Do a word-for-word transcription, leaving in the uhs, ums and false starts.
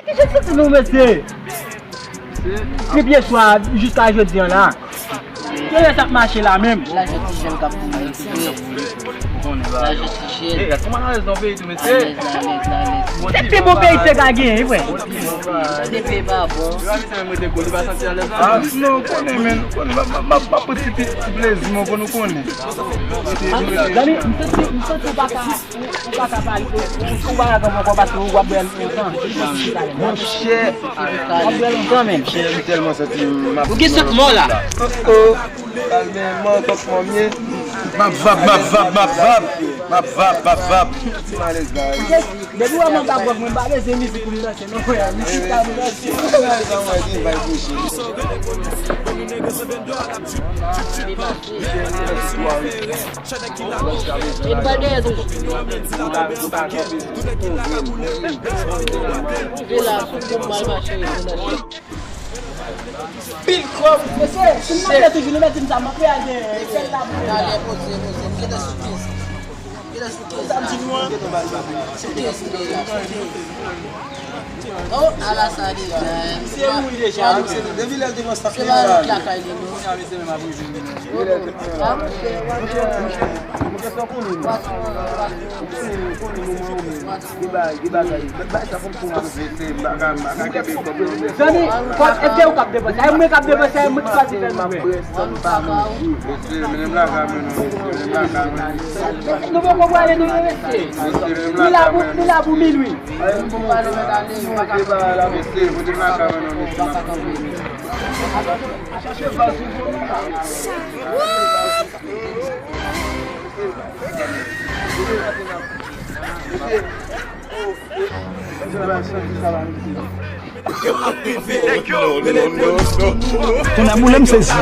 Ki jan soti nou, mesye? Depi yè swa jiska jodi an la. Ki lè sa ap mache la menm? Lajè ti jèn k ap boule, koupe. Lajè ti jèn. Alèz, alèz, alèz. Se pi bon peyi te ka genyen, wi, frè. Kote peyi pa bon. Ah, non, konnen, men, konnen, m ap, m ap, m ap pran ti, ti, ti plezi mwen pou nou konnen. Zanmi, m santi, m santi w pa ka, ou, ou pa ka pale, ou, ou pa ka konprann ankò paske w ap bwè lontan. Monchè, w ap bwè lontan, men. Monchè, m tèlman santi m ap... Ou gen sant mò la. Oh, oh. Kalmeman, kòk manmye. M ap vab, m ap vab, m ap vab. M ap vab, m ap vab. Ti malèz la. Depi w wè m anba gwòg, mwen m pa bezwen mizik pou m danse, non, frè. Mizik la pou danse. E pa dèyè toujou. Rive la, sou kou m al mache. Pil kòb. Mesye, si m nan fè toujou, nou mèt di m sa, m ap voyaje, sèl la pou... Talè, poze, poze. M gentan sou kenz. M gentan sou kenz. Sa m di nou an? Sou kenz, m gentan la. Oh, ala sa deja. Se ou deja. Depi lè l te pran sa. Se pa yon lakay li, non. Gen bagay, gen bagay. Bay sa pou m pou m ap vete, m pa ka, m pa ka kenbe kòb nan men. Zanmi, kòb, èske ou k ap depanse? A mwen k ap depanse, a mwen ki chwazi fè nou byen. Mesye, mennen m lakay mwen non, mesye, mennen m lakay mwen. Nou poko prale non, mesye. Mesye, mennen m lakay mwen. Nou la pou, nou la pou minwi. Mesye, pote m lakay mwen non, mesye. Tonnè boule m sezi.